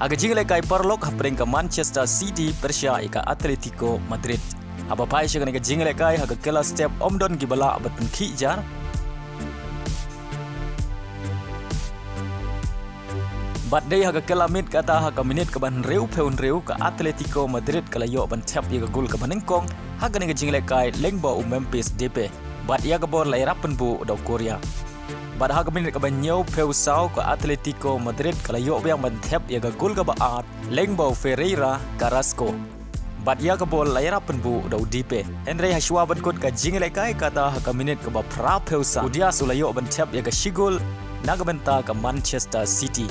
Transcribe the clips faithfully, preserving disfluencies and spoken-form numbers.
Ha ka jinglehkai paralok hapdeng ka Manchester City pyrshah ïa ka Atletico Madrid. Haba phai sha kane ka jinglehkai ha ka kylla step ym don kiba lah ban pynkhih jar. Bad dei ha ka kylla miet kata ha ka minit kaba hynriewphew hynriew ka Atletico Madrid ka la ïoh ban thep ïa ka gol kaba nyngkong ha kane ka jinglehkai lyngba u Memphis Depay. Bad ïa ka bol la ïarap pynbuh da u Correa. Bad ha ka minit kaba hynñiewphew saw ka Atletico Madrid ka la ïoh biang ban thep ïa ka gol kaba ar lyngba u Ferreira Carrasco. Bad ïa ka bol la ïarap pynbuh da u Depay. Hynrei ha shuwa ban kut ka jinglehkai kata ha ka minit kaba phraphew saw u Diaz u la ïoh ban thep ïa ka shi gol na ka bynta ka Manchester City.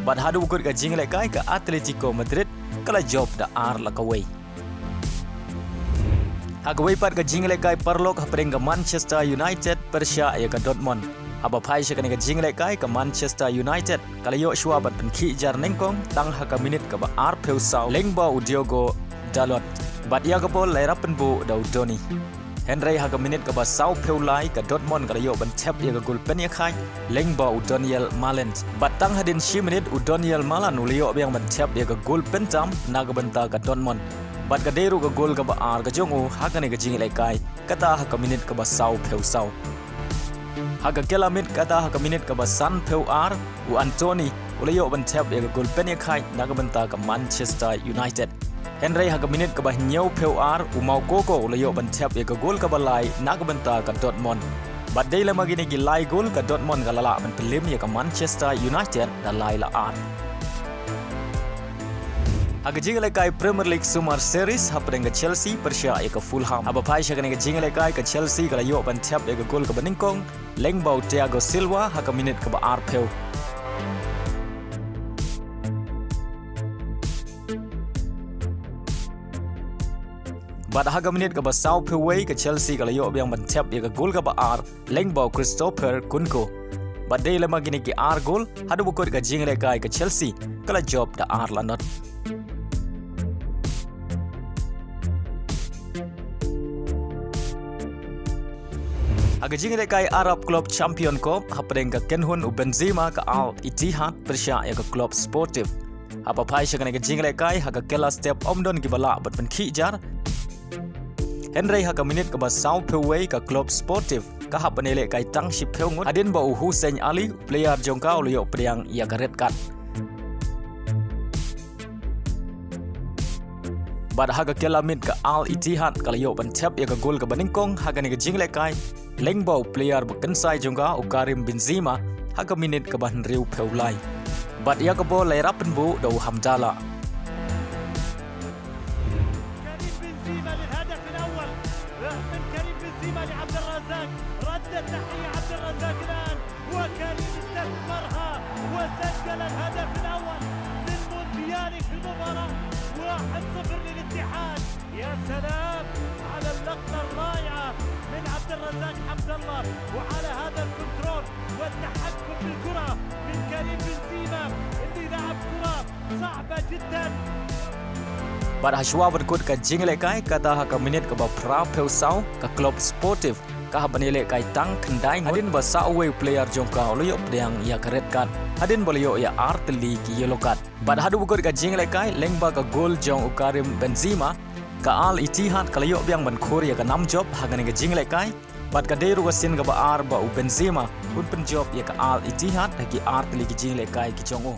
Bad haduh ba kut ka jinglehkai ka Atletico Madrid ka la jop da ar la kawei. Ha kawei pat ka jinglehkai paralok hapdeng ka Manchester United pyrshah ïa ka Dortmund. Haba phai sha kane ka jinglehkai ka Manchester United ka la ïoh shuwa ban pynkhih jar nyngkong tang ha ka minit kaba arphew saw lyngba u Diogo Dalot. Bad ïa ka bol la ïarap pynbuh da u Donny. Hynrei ha ka minit kaba sawphew lai ka Dortmund ka la ïoh ban thep ïa ka gol pynïakhaid lyngba u Daniel Malen. Bad tang hadien shi minit u Daniel Malen u la ïoh biang ban thep ïa ka gol pyntam na ka bynta ka Dortmund. Bad ka dei ruh ka gol kaba ar ka jong u ha kane ka jinglehkai kata ha ka minit kaba sawphew saw. Ha ka kylla miet kata ha ka minit kaba sanphew ar u Antony u la ïoh ban thep ïa ka gol pynïakhaid na ka bynta ka Manchester United. Hynrei ha ka minit kaba hynñiewphew ar u Moukoko u la ïoh ban thep ïa ka gol kaba lai na ka bynta ka Dortmund. Bad dei lem ma kine ki lai gol ka Dortmund ka la lah ban pynlem ïa ka Manchester United da lai la ar. Ha ka jinglehkai Premier League Summer Series hapdeng ka Chelsea pyrshah ïa ka Fulham. Haba phai sha kane ka jinglehkai ka Chelsea ka la ïoh ban thep ïa ka gol kaba nyngkong lyngba u Thiago Silva ha ka minit kaba arphew. Bad ha ka minit kaba sawphew wei ka Chelsea ka la ïoh biang ban thep ïa ka gol kaba ar lyngba u Christopher Nkunku. Bad dei lem ma kine ki ar gol haduh ba kut ka jinglehkai ka Chelsea ka la jop da ar la not. Ha ka jinglehkai Arab Club Champion Cup hapdeng ka kynhun u Benzema ka Al Ittihad pyrshah ïa ka Club Sportive. Haba phai sha kane ka jinglehkai ha ka kylla step ym don kiba lah ban pynkhih jar. Hynrei ha ka minit kaba sawphew wei ka Club Sportive ka hap ban ïalehkai tang shiphew ngut hadien ba u Hussein Ali u player jong ka u la ïoh pdiang ïa ka red card. Bad ha ka kylla miet ka Al Ittihad ka la ïoh ban thep ïa ka gol kaba nyngkong ha kane ka jinglehkai lyngba u player ba kynsai jong ka u Karim Benzema ha ka minit kaba hynriewphew lai. Bad ïa ka bol la ïarap pynbuh da u Hamdallah. كريم بنزيما للهدف الأول. من كريم بنزيما لعبد الرزاق. رد التحية عبد الرزاق الآن. وكريم استثمرها وسجل الهدف الأول من مونديال في المباراة. واحد صفر للاتحاد. يا سلام على اللقطة الرائعة من عبد الرزاق حمد الله، وعلى هذا الكنترول والتحكم بالكرة من كريم بنزيما اللي لعب كرة صعبة جدا. Bad ha shuwa ban kut ka jinglehkai kata ha ka minit kaba phraphew saw ka Club Sportive ka hap ban ïalehkai tang khyndai ngut hadien ba sa uwei u player jong ka u la ïoh pdiang ïa ka red card hadien ba la ïoh ïa ar tylli ki yellow card. Bad haduh ba kut ka jinglehkai lyngba ka gol jong u Karim Benzema ka Al Ittihad ka la ïoh biang ban khur ïa ka nam jop ha kane ka jinglehkai. Bad ka dei ruh ka sien kaba ar ba u Benzema un pynjop ïa ka Al Ittihad ha ki ar tylli ki jinglehkai ki jong u.